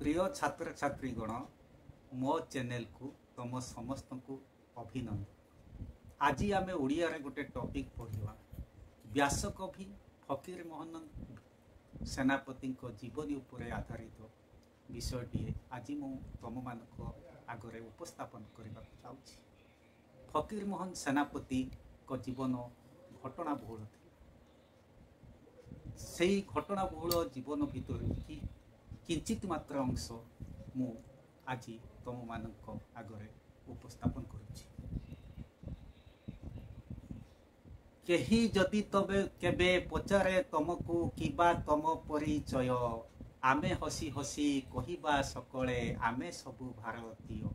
ପ୍ରିୟ ଛାତ୍ରଛାତ୍ରୀଗଣ, ମୋ ଚ୍ୟାନେଲକୁ ତମ ସମସ୍ତଙ୍କୁ ଅଭିନନ୍ଦନ। ଆଜି ଆମେ ଓଡ଼ିଆରେ ଗୋଟେ ଟପିକ୍ ପଢ଼ିବା, ବ୍ୟାସକବି ଫକୀର ମୋହନ ସେନାପତିଙ୍କ ଜୀବନୀ ଉପରେ ଆଧାରିତ ବିଷୟଟିଏ ଆଜି ମୁଁ ତମମାନଙ୍କ ଆଗରେ ଉପସ୍ଥାପନ କରିବାକୁ ଯାଉଛି। ଫକୀର ମୋହନ ସେନାପତିଙ୍କ ଜୀବନ ଘଟଣା ବହୁଳ ଥିଲା। ସେଇ ଘଟଣା ବହୁଳ ଜୀବନ ଭିତରୁ କି କିଞ୍ଚିତ ମାତ୍ର ଅଂଶ ମୁଁ ଆଜି ତମମାନଙ୍କ ଆଗରେ ଉପସ୍ଥାପନ କରୁଛି। କେହି ଯଦି ତବେ କେବେ ପଚାରେ ତମକୁ କିବା ତମ ପରିଚୟ, ଆମେ ହସି ହସି କହିବା ସକଳେ ଆମେ ସବୁ ଭାରତୀୟ।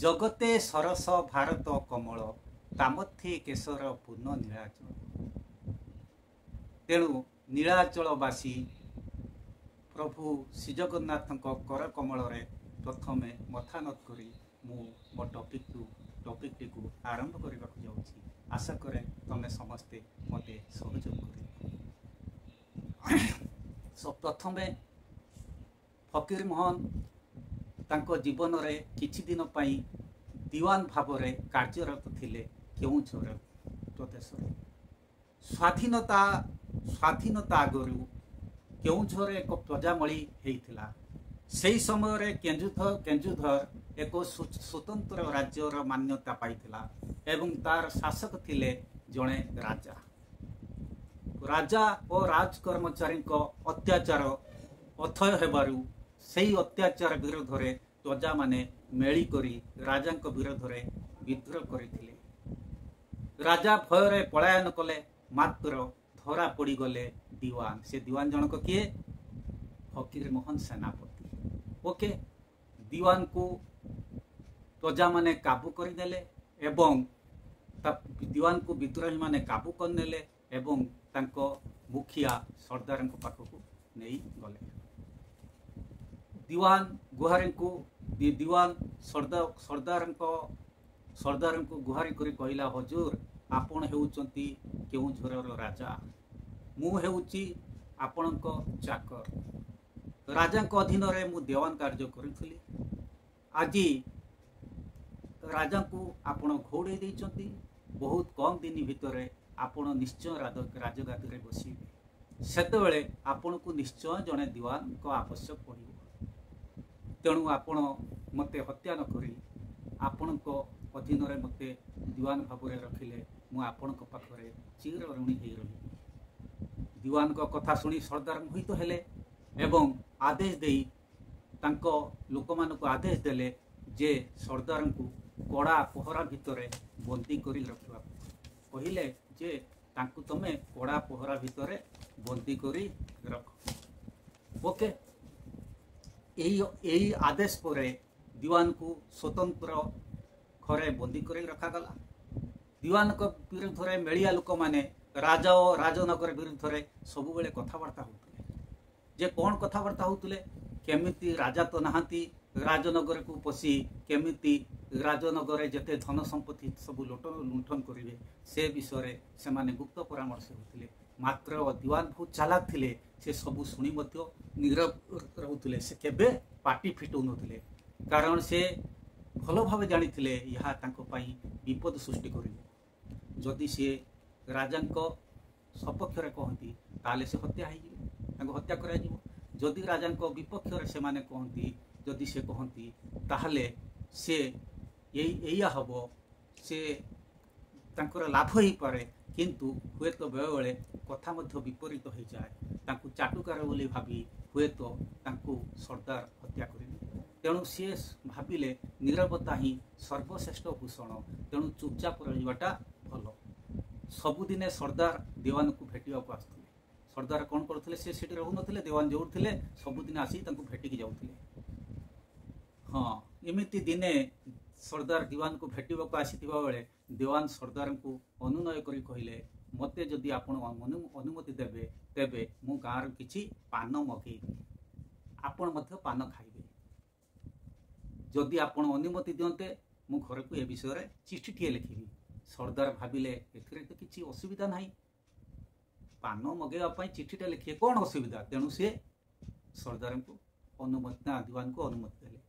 ଜଗତେ ସରସ ଭାରତ କମଳ, ତାମଥି କେଶର ପୂର୍ଣ୍ଣ ନୀଳାଚଳ। ତେଣୁ ନୀଳାଚଳବାସୀ ପ୍ରଭୁ ଶ୍ରୀଜଗନ୍ନାଥଙ୍କ କରକମଳରେ ପ୍ରଥମେ ମଥାନତ କରି ମୁଁ ମୋ ଟପିକଟିକୁ ଆରମ୍ଭ କରିବାକୁ ଯାଉଛି। ଆଶା କରେ ତମେ ସମସ୍ତେ ମୋତେ ସହଯୋଗ କରିବ। ପ୍ରଥମେ ଫକୀର ମୋହନ ତାଙ୍କ ଜୀବନରେ କିଛି ଦିନ ପାଇଁ ଦିୱାନ ଭାବରେ କାର୍ଯ୍ୟରତ ଥିଲେ କେଉଁଝର ପ୍ରଦେଶରେ। ସ୍ୱାଧୀନତା ଆଗରୁ କେଉଁଝରରେ ଏକ ପ୍ରଜାମଳି ହେଇଥିଲା। ସେହି ସମୟରେ କେନ୍ଦୁଝର ଏକ ସ୍ୱତନ୍ତ୍ର ରାଜ୍ୟର ମାନ୍ୟତା ପାଇଥିଲା ଏବଂ ତାର ଶାସକ ଥିଲେ ଜଣେ ରାଜା। ରାଜା ଓ ରାଜ କର୍ମଚାରୀଙ୍କ ଅତ୍ୟାଚାର ଅଥୟ ହେବାରୁ ସେହି ଅତ୍ୟାଚାର ବିରୋଧରେ ପ୍ରଜାମାନେ ମେଳି କରି ରାଜାଙ୍କ ବିରୋଧରେ ବିଦ୍ରୋହ କରିଥିଲେ। ରାଜା ଭୟରେ ପଳାୟନ କଲେ, ମାତ୍ର ଧରା ପଡ଼ିଗଲେ ଦିୱାନ। ସେ ଦିୱାନ ଜଣକ କିଏ? ଫକୀର ମୋହନ ସେନାପତି। ଓକେ, ଦିୱାନକୁ ପ୍ରଜାମାନେ କାବୁ କରିନେଲେ ଏବଂ ଦିୱାନକୁ ବିଦ୍ରୋହୀମାନେ କାବୁ କରିନେଲେ ଏବଂ ତାଙ୍କ ମୁଖିଆ ସର୍ଦ୍ଦାରଙ୍କ ପାଖକୁ ନେଇଗଲେ। ଦିୱାନ ଗୁହାରୀଙ୍କୁ ଦିୱାନ ସର୍ଦ୍ଦାରଙ୍କୁ ଗୁହାରି କରି କହିଲା, ହଜୁର, ଆପଣ ହେଉଛନ୍ତି କେଉଁଝରର ରାଜା, ମୁଁ ହେଉଛି ଆପଣଙ୍କ ଚାକର। ରାଜାଙ୍କ ଅଧୀନରେ ମୁଁ ଦେୱାନ କାର୍ଯ୍ୟ କରୁଥିଲି। ଆଜି ରାଜାଙ୍କୁ ଆପଣ ଘଉଡ଼େଇ ଦେଇଛନ୍ତି। ବହୁତ କମ୍ ଦିନ ଭିତରେ ଆପଣ ନିଶ୍ଚୟ ରାଜଗାଦିରେ ବସିବେ। ସେତେବେଳେ ଆପଣଙ୍କୁ ନିଶ୍ଚୟ ଜଣେ ଦିୱାନଙ୍କ ଆବଶ୍ୟକ ପଡ଼ିବ। ତେଣୁ ଆପଣ ମୋତେ ହତ୍ୟା ନ କରି ଆପଣଙ୍କ ଅଧୀନରେ ମୋତେ ଦିୱାନ ଭାବରେ ରଖିଲେ ମୁଁ ଆପଣଙ୍କ ପାଖରେ ଚିର ଋଣୀ ହେଇ ରହିବି। ଦିୱାନଙ୍କ କଥା ଶୁଣି ସର୍ଦ୍ଦାର ମୋହିତ ହେଲେ ଏବଂ ଆଦେଶ ଦେଇ ତାଙ୍କ ଲୋକମାନଙ୍କୁ ଆଦେଶ ଦେଲେ ଯେ ସର୍ଦ୍ଦାରଙ୍କୁ କଡ଼ା ପହରା ଭିତରେ ବନ୍ଦୀ କରି ରଖିବାକୁ। କହିଲେ ଯେ ତାଙ୍କୁ ତମେ କଡ଼ା ପହରା ଭିତରେ ବନ୍ଦୀ କରି ରଖ। ଓକେ, ଏଇ ଆଦେଶ ପରେ ଦିୱାନକୁ ସ୍ୱତନ୍ତ୍ର ଘରେ ବନ୍ଦୀ କରି ରଖାଗଲା। ଦିୱାନଙ୍କ ବିରୁଦ୍ଧରେ ମେଳିଆ ଲୋକମାନେ ରାଜା ଓ ରାଜନଗର ବିରୁଦ୍ଧରେ ସବୁବେଳେ କଥାବାର୍ତ୍ତା ହେଉଥିଲେ। ଯେ କ'ଣ କଥାବାର୍ତ୍ତା ହେଉଥିଲେ? କେମିତି ରାଜା ତ ନାହାନ୍ତି, ରାଜନଗରକୁ ପଶି କେମିତି ରାଜନଗରରେ ଯେତେ ଧନ ସମ୍ପତ୍ତି ସବୁ ଲୁଣ୍ଠନ କରିବେ ସେ ବିଷୟରେ ସେମାନେ ଗୁପ୍ତ ପରାମର୍ଶ ହେଉଥିଲେ। ମାତ୍ର ଦିୱାନ ବହୁତ ଚାଲାକ ଥିଲେ। ସେ ସବୁ ଶୁଣି ମଧ୍ୟ ନୀରବ ରହୁଥିଲେ। ସେ କେବେ ପାଟି ଫିଟଉନଥିଲେ, କାରଣ ସେ ଭଲ ଭାବେ ଜାଣିଥିଲେ ଏହା ତାଙ୍କ ପାଇଁ ବିପଦ ସୃଷ୍ଟି କରିବ। ଯଦି ସିଏ ରାଜାଙ୍କ ସପକ୍ଷରେ କହନ୍ତି ତାହେଲେ ସେ ହତ୍ୟା ହେଇଯିବେ, ତାଙ୍କୁ ହତ୍ୟା କରାଯିବ। ଯଦି ରାଜାଙ୍କ ବିପକ୍ଷରେ ସେମାନେ କହନ୍ତି, ଯଦି ସେ କହନ୍ତି ତାହେଲେ ସେ ଏଇଆ ହେବ, ସେ ତାଙ୍କର ଲାଭ ହେଇପାରେ, କିନ୍ତୁ ହୁଏତ ବେଳେବେଳେ କଥା ମଧ୍ୟ ବିପରୀତ ହେଇଯାଏ। ତାଙ୍କୁ ଚାଟୁକାର ବୋଲି ଭାବି ହୁଏତ ତାଙ୍କୁ ସର୍ଦ୍ଦାର ହତ୍ୟା କରିବେ। ତେଣୁ ସିଏ ଭାବିଲେ ନୀରବତା ହିଁ ସର୍ବଶ୍ରେଷ୍ଠ ଭୂଷଣ, ତେଣୁ ଚୁପଚାପ ରହିବାଟା ଭଲ। ସବୁଦିନେ ସର୍ଦ୍ଦାର ଦିୱାନକୁ ଭେଟିବାକୁ ଆସୁଥିଲେ। ସର୍ଦ୍ଦାର କ'ଣ କରୁଥିଲେ? ସେ ସେଠି ରହୁନଥିଲେ, ଦିୱାନ ଯେଉଁଠି ଥିଲେ ସବୁଦିନ ଆସି ତାଙ୍କୁ ଭେଟିକି ଯାଉଥିଲେ। ହଁ, ଏମିତି ଦିନେ ସର୍ଦ୍ଦାର ଦିୱାନକୁ ଭେଟିବାକୁ ଆସିଥିବା ବେଳେ ଦିୱାନ ସର୍ଦ୍ଦାରଙ୍କୁ ଅନୁନୟ କରି କହିଲେ, ମୋତେ ଯଦି ଆପଣ ଅନୁମତି ଦେବେ ତେବେ ମୁଁ ଗାଁରୁ କିଛି ପାନ ମଗେଇବି, ଆପଣ ମଧ୍ୟ ପାନ ଖାଇବେ। ଯଦି ଆପଣ ଅନୁମତି ଦିଅନ୍ତେ ମୁଁ ଘରକୁ ଏ ବିଷୟରେ ଚିଠିଟିଏ ଲେଖିବି। ସର୍ଦ୍ଦାର ଭାବିଲେ ଏଥିରେ ତ କିଛି ଅସୁବିଧା ନାହିଁ, ପାନ ମଗେଇବା ପାଇଁ ଚିଠିଟା ଲେଖିବେ କ'ଣ ଅସୁବିଧା? ତେଣୁ ସେ ସର୍ଦ୍ଦାରଙ୍କୁ ଅନୁମତି ନା, ଦିୱାନକୁ ଅନୁମତି ଦେଲେ।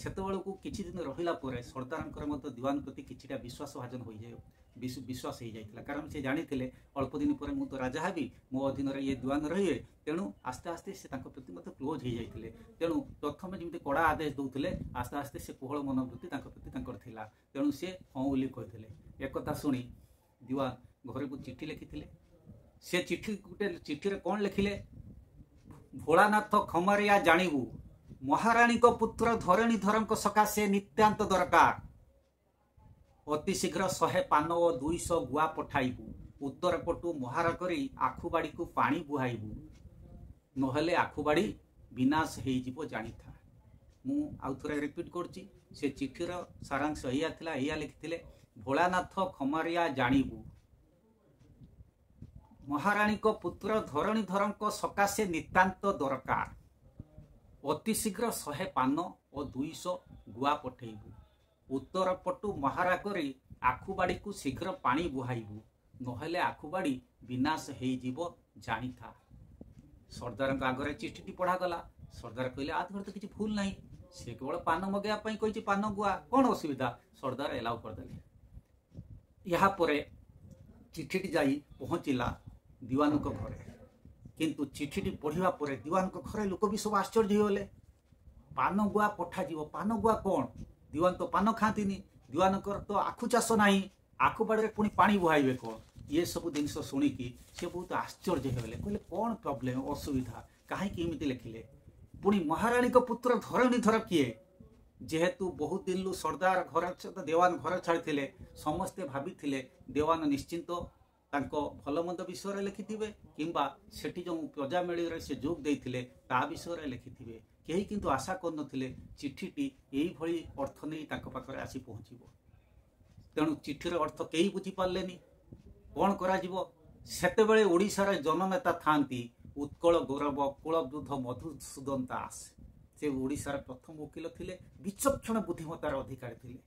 ସେତେବେଳକୁ କିଛି ଦିନ ରହିଲା ପରେ ସର୍ଦ୍ଦାରଙ୍କର ମଧ୍ୟ ଦିୱାନ ପ୍ରତି କିଛିଟା ବିଶ୍ୱାସ ଭାଜନ ହୋଇଯାଏ, ବିଶ୍ୱାସ ହେଇଯାଇଥିଲା। କାରଣ ସେ ଜାଣିଥିଲେ ଅଳ୍ପ ଦିନ ପରେ ମୁଁ ତ ରାଜା ହେବି, ମୋ ଅଧୀନରେ ଇଏ ଦିୱାନ ରହିବେ। ତେଣୁ ଆସ୍ତେ ଆସ୍ତେ ସେ ତାଙ୍କ ପ୍ରତି ମଧ୍ୟ କ୍ଲୋଜ୍ ହେଇଯାଇଥିଲେ। ତେଣୁ ପ୍ରଥମେ ଯେମିତି କଡ଼ା ଆଦେଶ ଦେଉଥିଲେ, ଆସ୍ତେ ଆସ୍ତେ ସେ କୋହଳ ମନୋବୃତ୍ତି ତାଙ୍କ ପ୍ରତି ତାଙ୍କର ଥିଲା। ତେଣୁ ସେ ହଁ ବୋଲି କହିଥିଲେ। ଏକଥା ଶୁଣି ଦିୱାନ ଘରକୁ ଚିଠି ଲେଖିଥିଲେ। ସେ ଚିଠି ଗୋଟେ ଚିଠିରେ କ'ଣ ଲେଖିଲେ? ଭୋଳାନାଥ ଖମାରିଆ ଜାଣିବୁ, ମହାରାଣୀଙ୍କ ପୁତ୍ର ଧରଣୀଧରଙ୍କ ସକାଶେ ନିତ୍ୟାନ୍ତ ଦରକାର। ଅତି ଶୀଘ୍ର 100 ପାନ ଓ 200 ଗୁଆ ପଠାଇବୁ। ଉତ୍ତର ପଟୁ ମହାର କରି ଆଖୁବାଡ଼ିକୁ ପାଣି ବୁହାଇବୁ, ନହେଲେ ଆଖୁବାଡ଼ି ବିନାଶ ହେଇଯିବ ଜାଣିଥା। ମୁଁ ଆଉ ଥରେ ରିପିଟ୍ କରୁଛି, ସେ ଚିଠିର ସାରାଂଶ ଏଇଆ ଥିଲା, ଏଇଆ ଲେଖିଥିଲେ: ଭୋଳାନାଥ ଖମାରିଆ ଜାଣିବୁ, ମହାରାଣୀଙ୍କ ପୁତ୍ର ଧରଣୀଧରଙ୍କ ସକାଶେ ନିତାନ୍ତ ଦରକାର, ଅତି ଶୀଘ୍ର 100 ପାନ ଓ 200 ଗୁଆ ପଠେଇବୁ, ଉତ୍ତର ପଟୁ ମହାରା କରି ଆଖୁବାଡ଼ିକୁ ଶୀଘ୍ର ପାଣି ବୁହାଇବୁ, ନହେଲେ ଆଖୁବାଡ଼ି ବିନାଶ ହେଇଯିବ ଜାଣିଥା। ସର୍ଦ୍ଦାରଙ୍କ ଆଗରେ ଚିଠିଟି ପଢ଼ାଗଲା। ସର୍ଦ୍ଦାର କହିଲେ, ଆ ଦେହରେ ତ କିଛି ଭୁଲ ନାହିଁ, ସେ କେବଳ ପାନ ମଗେଇବା ପାଇଁ କହିଛି, ପାନ ଗୁଆ, କ'ଣ ଅସୁବିଧା? ସର୍ଦ୍ଦାର ଏଲାଉ କରିଦେଲେ। ଏହାପରେ ଚିଠିଟି ଯାଇ ପହଞ୍ଚିଲା ଦିୱାନଙ୍କ ଘରେ। କିନ୍ତୁ ଚିଠିଟି ପଢ଼ିବା ପରେ ଦିୱାନଙ୍କ ଘରେ ଲୋକ ବି ସବୁ ଆଶ୍ଚର୍ଯ୍ୟ ହେଇଗଲେ। ପାନ ଗୁଆ ପଠାଯିବ, ପାନ ଗୁଆ କ'ଣ? ଦିୱାନ ତ ପାନ ଖାଆନ୍ତିନି, ଦିୱାନଙ୍କର ତ ଆଖୁ ଚାଷ ନାହିଁ, ଆଖୁ ବାଡ଼ିରେ ପୁଣି ପାଣି ବୁହାଇବେ କ'ଣ? ଇଏ ସବୁ ଜିନିଷ ଶୁଣିକି ସେ ବହୁତ ଆଶ୍ଚର୍ଯ୍ୟ ହେଇଗଲେ। କହିଲେ, କ'ଣ ପ୍ରୋବ୍ଲେମ, ଅସୁବିଧା, କାହିଁକି ଏମିତି ଲେଖିଲେ? ପୁଣି ମହାରାଣୀଙ୍କ ପୁତ୍ର ଧରଣୀଧର କିଏ? ଯେହେତୁ ବହୁତ ଦିନରୁ ସର୍ଦ୍ଦାର ଘର, ଦେୱାନ ଘର ଛାଡ଼ିଥିଲେ, ସମସ୍ତେ ଭାବିଥିଲେ ଦେୱାନ ନିଶ୍ଚିନ୍ତ ତାଙ୍କ ଭଲ ମନ୍ଦ ବିଷୟରେ ଲେଖିଥିବେ କିମ୍ବା ସେଠି ଯେଉଁ ପ୍ରଜାମେଳିରେ ସେ ଯୋଗ ଦେଇଥିଲେ ତା ବିଷୟରେ ଲେଖିଥିବେ। କେହି କିନ୍ତୁ ଆଶା କରୁନଥିଲେ ଚିଠିଟି ଏଇଭଳି ଅର୍ଥ ନେଇ ତାଙ୍କ ପାଖରେ ଆସି ପହଞ୍ଚିବ। ତେଣୁ ଚିଠିର ଅର୍ଥ କେହି ବୁଝିପାରିଲେନି। କ'ଣ କରାଯିବ? ସେତେବେଳେ ଓଡ଼ିଶାରେ ଜନନେତା ଥାଆନ୍ତି ଉତ୍କଳ ଗୌରବ କୁଳବୃଦ୍ଧ ମଧୁସୂଦନ ଦାସ। ସେ ଓଡ଼ିଶାର ପ୍ରଥମ ଓକିଲ ଥିଲେ, ବିଚକ୍ଷଣ ବୁଦ୍ଧିମତ୍ତାର ଅଧିକାରୀ ଥିଲେ।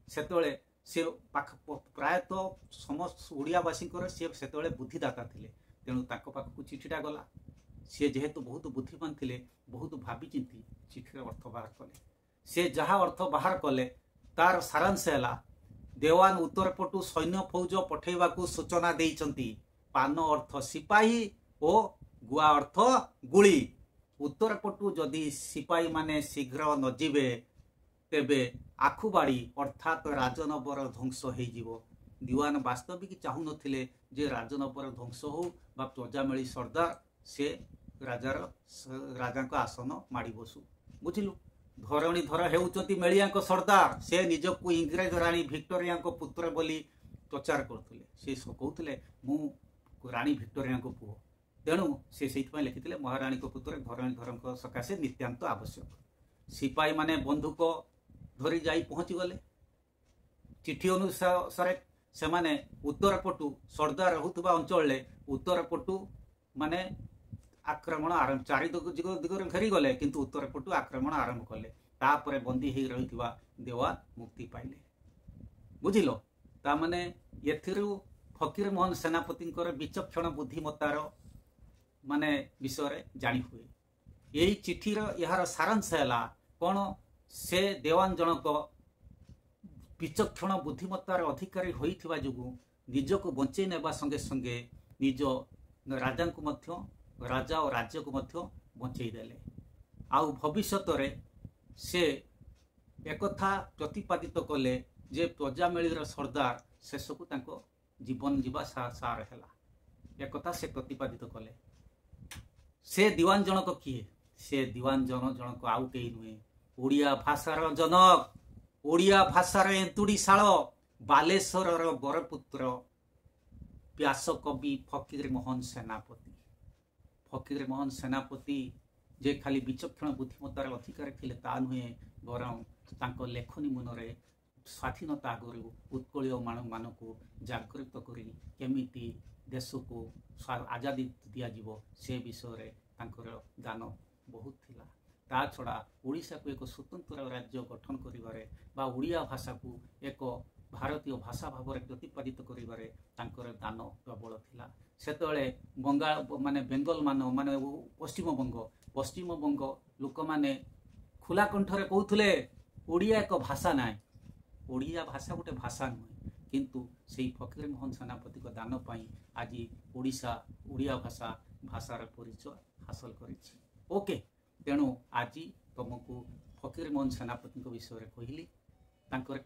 ସେତେବେଳେ ସେ ପାଖ ପ୍ରାୟତଃ ସମସ୍ତ ଓଡ଼ିଆବାସୀଙ୍କର ସେ ସେତେବେଳେ ବୁଦ୍ଧିଦାତା ଥିଲେ। ତେଣୁ ତାଙ୍କ ପାଖକୁ ଚିଠିଟା ଗଲା। ସିଏ ଯେହେତୁ ବହୁତ ବୁଦ୍ଧିମାନ ଥିଲେ, ବହୁତ ଭାବିଚିନ୍ତି ଚିଠିର ଅର୍ଥ ବାହାର କଲେ। ସେ ଯାହା ଅର୍ଥ ବାହାର କଲେ ତାର ସାରାଂଶ ହେଲା, ଦେୱାନ ଉତ୍ତର ପଟୁ ସୈନ୍ୟ ଫୌଜ ପଠେଇବାକୁ ସୂଚନା ଦେଇଛନ୍ତି। ପାନ ଅର୍ଥ ସିପାହୀ ଓ ଗୁଆ ଅର୍ଥ ଗୁଳି। ଉତ୍ତର ପଟୁ ଯଦି ସିପାହୀମାନେ ଶୀଘ୍ର ନ ଯିବେ, ତେବେ ଆଖୁବାଡ଼ି ଅର୍ଥାତ୍ ରାଜନବର ଧ୍ୱଂସ ହେଇଯିବ। ଦିୱାନ ବାସ୍ତବିକ ଚାହୁଁନଥିଲେ ଯେ ରାଜନବର ଧ୍ୱଂସ ହଉ ବା ପ୍ରଜାମେଳି ସର୍ଦ୍ଦାର ସେ ରାଜାର ରାଜାଙ୍କ ଆସନ ମାଡ଼ି ବସୁ। ବୁଝିଲୁ? ଧରଣୀଧର ହେଉଛନ୍ତି ମେଳିଆଙ୍କ ସର୍ଦ୍ଦାର। ସେ ନିଜକୁ ଇଂରେଜ ରାଣୀ ଭିକ୍ଟୋରିଆଙ୍କ ପୁତ୍ର ବୋଲି ପ୍ରଚାର କରୁଥିଲେ। ସେ କହୁଥିଲେ, ମୁଁ ରାଣୀ ଭିକ୍ଟୋରିଆଙ୍କ ପୁଅ। ତେଣୁ ସେ ସେଇଥିପାଇଁ ଲେଖିଥିଲେ, ମହାରାଣୀଙ୍କ ପୁତ୍ର ଧରଣୀଧରଙ୍କ ସକାଶେ ନିତ୍ୟାନ୍ତ ଆବଶ୍ୟକ। ସିପାହୀମାନେ ବନ୍ଧୁକ ଧରି ଯାଇ ପହଞ୍ଚିଗଲେ। ଚିଠି ଅନୁସାରେ ସେମାନେ ଉତ୍ତର ପଟୁ ସର୍ଦ୍ଦାର ରହୁଥିବା ଅଞ୍ଚଳରେ ଉତ୍ତର ପଟୁ ମାନେ ଆକ୍ରମଣ ଆରମ୍ଭ, ଚାରି ଦିଗରେ ଘେରିଗଲେ, କିନ୍ତୁ ଉତ୍ତର ପଟୁ ଆକ୍ରମଣ ଆରମ୍ଭ କଲେ। ତାପରେ ବନ୍ଦୀ ହେଇ ରହିଥିବା ଦେୱାନ ମୁକ୍ତି ପାଇଲେ। ବୁଝିଲ? ତାମାନେ ଏଥିରୁ ଫକୀର ମୋହନ ସେନାପତିଙ୍କର ବିଚକ୍ଷଣ ବୁଦ୍ଧିମତ୍ତାର ମାନେ ବିଷୟରେ ଜାଣି ହୁଏ। ଏଇ ଚିଠିର ଏହାର ସାରାଂଶ ହେଲା କ'ଣ? ସେ ଦେୱାନ ଜଣକ ବିଚକ୍ଷଣ ବୁଦ୍ଧିମତ୍ତାର ଅଧିକାରୀ ହୋଇଥିବା ଯୋଗୁଁ ନିଜକୁ ବଞ୍ଚେଇ ନେବା ସଙ୍ଗେ ସଙ୍ଗେ ନିଜ ରାଜାଙ୍କୁ ମଧ୍ୟ, ରାଜା ଓ ରାଜ୍ୟକୁ ମଧ୍ୟ ବଞ୍ଚେଇ ଦେଲେ। ଆଉ ଭବିଷ୍ୟତରେ ସେ ଏକଥା ପ୍ରତିପାଦିତ କଲେ ଯେ ପ୍ରଜାମେଳିର ସର୍ଦ୍ଦାର ଶେଷକୁ ତାଙ୍କ ଜୀବନ ଯିବା ସାର ହେଲା, ଏକଥା ସେ ପ୍ରତିପାଦିତ କଲେ। ସେ ଦିୱାନ ଜଣକ କିଏ? ସେ ଦିୱାନ ଜଣ ଜଣକ ଆଉ କେହି ନୁହେଁ, ଓଡ଼ିଆ ଭାଷାର ଜନକ, ଓଡ଼ିଆ ଭାଷାର ଏନ୍ତୁଡ଼ିଶାଳ, ବାଲେଶ୍ୱରର ବରପୁତ୍ର ବ୍ୟାସକବି ଫକୀର ମୋହନ ସେନାପତି। ଫକୀର ମୋହନ ସେନାପତି ଯେ ଖାଲି ବିଚକ୍ଷଣ ବୁଦ୍ଧିମତ୍ତାର ଅଧିକାରୀ ଥିଲେ ତା ନୁହେଁ, ବରଂ ତାଙ୍କ ଲେଖନୀ ମୁନରେ ସ୍ୱାଧୀନତା ଆଗରୁ ଉତ୍କଳୀୟ ମାନଙ୍କୁ ଜାଗୃତ କରି କେମିତି ଦେଶକୁ ଆଜାଦି ଦିଆଯିବ ସେ ବିଷୟରେ ତାଙ୍କର ଦାନ ବହୁତ ଥିଲା। ତା ଛଡ଼ା ଓଡ଼ିଶାକୁ ଏକ ସ୍ୱତନ୍ତ୍ର ରାଜ୍ୟ ଗଠନ କରିବାରେ ବା ଓଡ଼ିଆ ଭାଷାକୁ ଏକ ଭାରତୀୟ ଭାଷା ଭାବରେ ପ୍ରତିପାଦିତ କରିବାରେ ତାଙ୍କର ଦାନ ପ୍ରବଳ ଥିଲା। ସେତେବେଳେ ବଙ୍ଗାଳ ମାନେ ବେଙ୍ଗଲ ମାନେ ପଶ୍ଚିମବଙ୍ଗ ପଶ୍ଚିମବଙ୍ଗ ଲୋକମାନେ ଖୋଲା କଣ୍ଠରେ କହୁଥିଲେ ଓଡ଼ିଆ ଏକ ଭାଷା ନାହିଁ, ଓଡ଼ିଆ ଭାଷା ଗୋଟେ ଭାଷା ନୁହେଁ। କିନ୍ତୁ ସେଇ ଫକୀରମୋହନ ସେନାପତିଙ୍କ ଦାନ ପାଇଁ ଆଜି ଓଡ଼ିଶା ଓଡ଼ିଆ ଭାଷାର ପରିଚୟ ହାସଲ କରିଛି। ଓକେ, ତେଣୁ ଆଜି ତୁମକୁ ଫକୀରମୋହନ ସେନାପତିଙ୍କ ବିଷୟରେ କହିଲି, ତାଙ୍କର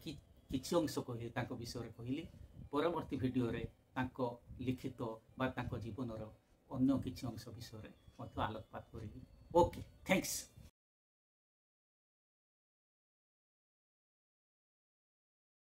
କିଛି ଅଂଶ କହିଲି, ତାଙ୍କ ବିଷୟରେ କହିଲି। ପରବର୍ତ୍ତୀ ଭିଡ଼ିଓରେ ତାଙ୍କ ଲିଖିତ ବା ତାଙ୍କ ଜୀବନର ଅନ୍ୟ କିଛି ଅଂଶ ବିଷୟରେ ମଧ୍ୟ ଆଲୋକପାତ କରିବି। Okay, thanks.